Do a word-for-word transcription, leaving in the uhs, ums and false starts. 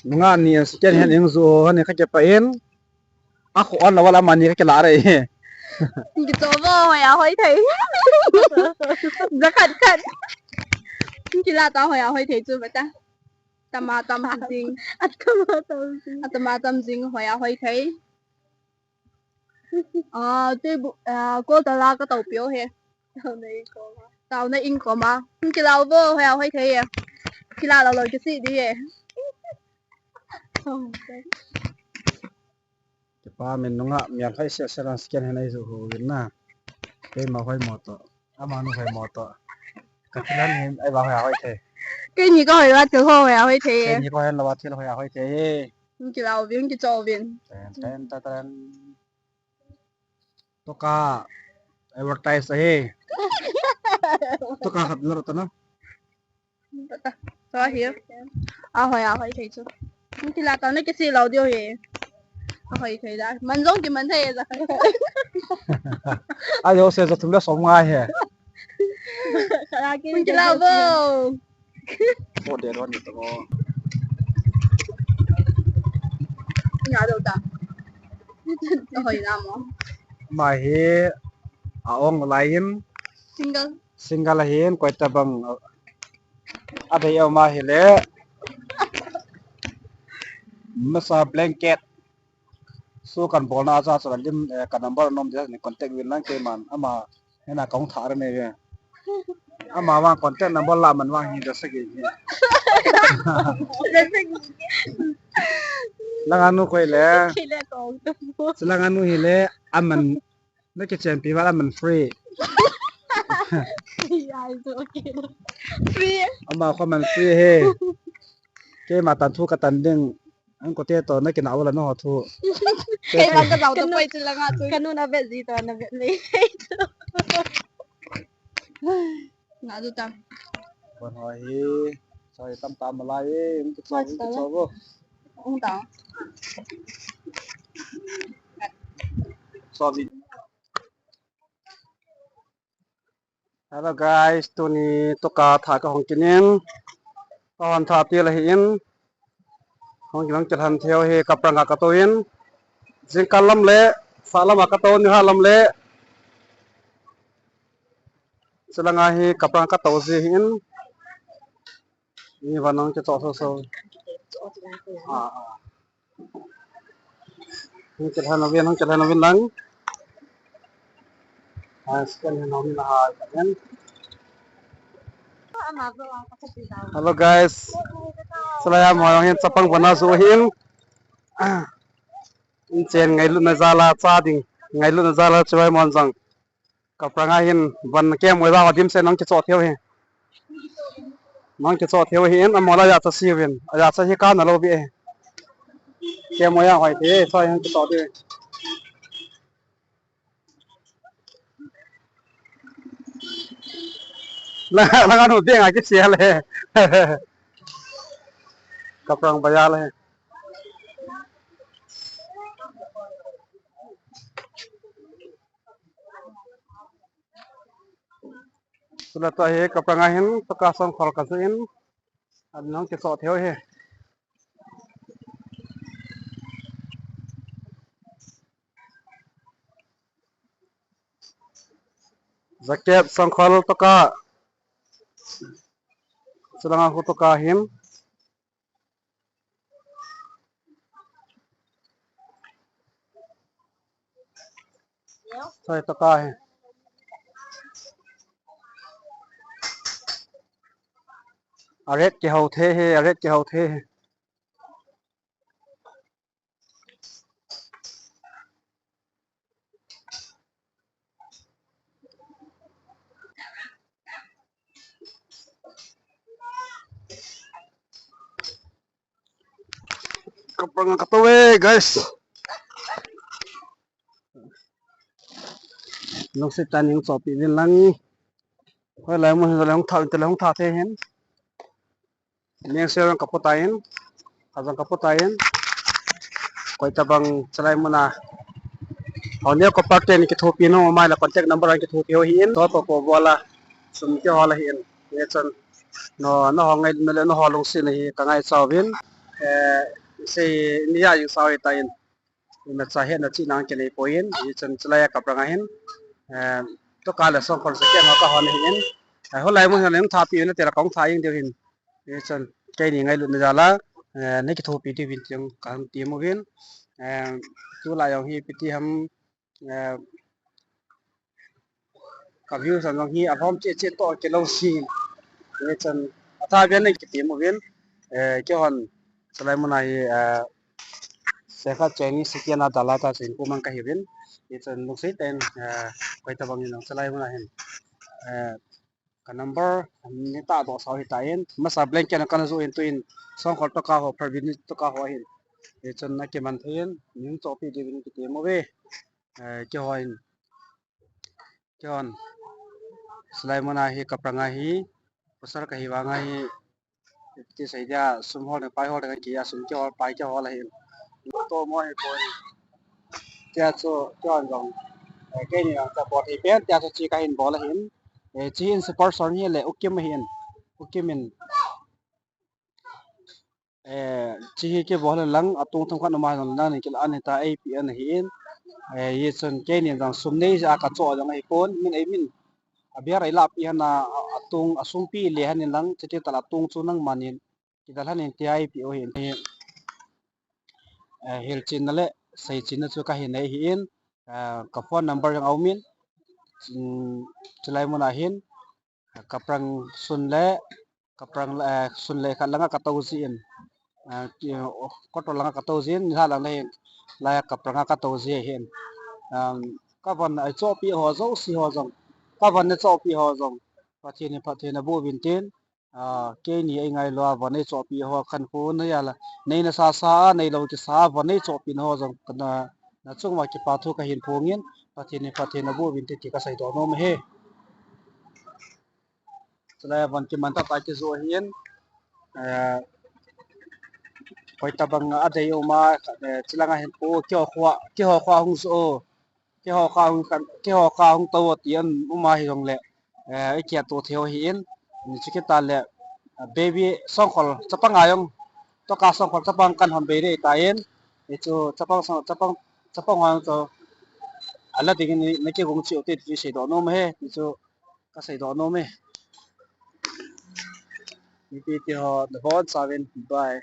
Nunga ni second hand ing ju ho ni ka ke pa in. A khu on la wala mani ka ke la re. Ki to bo hoya hoi thei. Ja khat khat. Ki la ta hoya hoi thei chu ba ta. Tama tam jing. Atama tam jing. Atama tam jing hoya hoi thei. Ah, tui bu, ah, ko ta la ka tau pio he. Tau na ing ko ma. Tau na ing ko ma. Ki la bo hoya hoi thei he. Ki la la lo ki si di he. Kipa min nunga mian khai sia sia lang second hand ai ju hu vin na. Keima hoi mo to. Amanu hoi mo to. Ka thilan hin ai ba hoi a hoi thei. Keini ka hoi la thil ho hoi a hoi thei. Keini ka hoi la wa thil hoi a hoi thei. Ki la vin, ki cho vin. Ten, ten, ta, ten. Toka advertise ahi. Toka khat lo to na. Toka hi. A hoi, a hoi thei chu. Ki la ta na ki si lo dio he. A hoi thei da. Man jong ki man thei da. A yo se jo thum la som nga he. Ki la bo. Ko de ron ni to. Nga do ta. Hoi na mo. Ma hi a ong lai in. Single. Single ahin koi ta bang. A dei a ma hi le. Masa blanket. So kan bol na cha cha lim, eh, ka number nom dia ni contact vin lang keiman ama hena ka hung tha re ne ve. Ama vang contact number la man vang hi da sagi hi. Langa nu koi le. Kile ko. Langa nu hi le aman na ke champion va aman free. Ai so okay. Free. Ama ko man free he. Keima tan thu ka tan ding. Ang ko te to na kina wala no thu. Keima ka dau to poi chu langa chu. Ka nu na vet ji to na vet le. Nga du tam. Bon ho hi. Soi tam tam malai. Ang ki cho, ang ki cho bo. Ang ta. So bi. Hello guys, tuni toka tha ka hong kinin. Ka hon tha ti la hi in. Hong kin hong kilhan theo hi kaprang ka to in. Jingkah lam le, sa lam ka to ni ha lam le. Silanga hi kaprang ka to ji hi in. Ni vanang ke to so so. Ah, ah. Hung kilhan uvin, hung kilhan uvin lang. Ah, scan hin uvin ha, kan. Hello guys. Salaya mo yung hin sapang bona su hin. Inchen ngailut na jala cha ding. Ngailut na jala chuai mon jang. Kaprang a hin van kem wei ba dimset nang kicho theo hi. Nang kicho theo hi in amola ya cha si vin. Ya cha hi ka na lo bi e. Kem wei a hoi te so hin kicho de. La la nu de nga kichi le. Kaprang ba ya le. Sula to hi kaprang a hin toka songkhol ka su in. An nong kiso theo hi. Jacket songkhol toka. Sulanga hu toka hin. Soi toka hi. A rate kihou the hi, a rate kihou the hi. Kaprang ka to e, guys. Lungset tah in chopi vin lang. Hoilai mun hin, hoilai hung tha, hoilai hung tha the hin. Neng se jong ka phu tai in, ka jong ka phu tai in. Koi tabang chalai muna. Hou neo ka pa ten kithopi nom mai le contact number ang kithopi ho hi in. To to ko bola. Sum kihol ahi in. Ye chan. No, na ho ngai, na le na ho lungset na hi ka ngaicha uvin. Eh, sei ni a jing sao hitan. Imacha hetna chihna kinei poi in, hichun chulai a kaprang a hin, eh, toka le songkhol sa keng ho kahon ahin, eh, hoilai mun hin hung thapi uvin, atile kahung tha jeng diu ahin. Hichun keini ngailutna jal a, eh, nei kithopi diuvin ti jong kahung tem uvin. Eh, tulai jong hi ipi ti ham, eh, ka views jong hi alhom cheh cheh toh kilou sin. Hichun athapi a nei kitem uvin, eh, keihon chulai mun a hi, eh, Sekha Chinese City a dalha ta chun kum mang kahiuvin. Hichun lungset tah in, eh, koi tabang in jong chulai mun a hin, eh, ka number nei tahdoh sao hitan. Masa blanket kana joh in tuin songkhol toka ho, Pravin toka ho ahin. Hichun akiman thei in, nei chohpi diuvin kitem uve. Eh, keihon, keihon chulai mun a hi kaprang a hi, pasal kahi vang a hi, ti sei dia, sum hol ding, pai hol ding, kei a sum kihol, pai kihol ahin. Tomo hipon. Tia chu, keihon jong, eh, keini jong support hi pen, tia chu chi kahin bol ahin. Eh, chi hin sponsor hi le, U Kim ahin. U Kim in, eh, chi hi kibol hen lang, atung themkhat um a jong nangin kila an hita, eipeh an ahin. Eh, hichun keini jong sum nei jeh a kachoh jong ahipon, min ei min. A beer ei lahpeh hen a, a, atung, asumpi le hen in lang, chuti tah a atung chu nangman in kidalhan in tia eipeh u ahin. Eh, hilchenna le seichenna chu kahin nei ahin, eh, ka phone number jong aum in, chulai mun a hin, eh, kaprang sun le, kaprang, eh, sun le khat lang a katou jin, eh, ki, oh, kotol lang a katou jin, nilhah lang le hin, lai a kaprang a katou ji ahin. Um, kavon a chohpi ho jouse ho jong, kavon a chohpi ho jong, Pathen in phatthei naboh uvin tin, ah, keini eingailu a von eichohpi ho khankho nahia la, neina sasa a, neilou kisa a von eichohpi na ho jong kana, nachung uva kipa thu kahin phong in, Pathen in phatthei naboh uvin tin ti kasei doh nom ahi. Chulai a von kiman tah tah kijoh ahin, eh, koi tabang a dei um a, eh, chulang a hin po, keiho kho, keiho kho hung joh, keiho kho hung kan, keiho kho hung tou ti an um a hijongle, eh, i kiat to thei u ahin, ni chu kit tah le, eh, baby songkhol chapang a jong, toka songkhol chapang kan hon bei ding ahitan, ni chu chapang song, chapang, chapang ho jong chu, ala ding in nei kigong cheh u te ti sei doh nom ahi, ni chu kasei doh nom e. Mipi te ho, nabonchauvin, bye.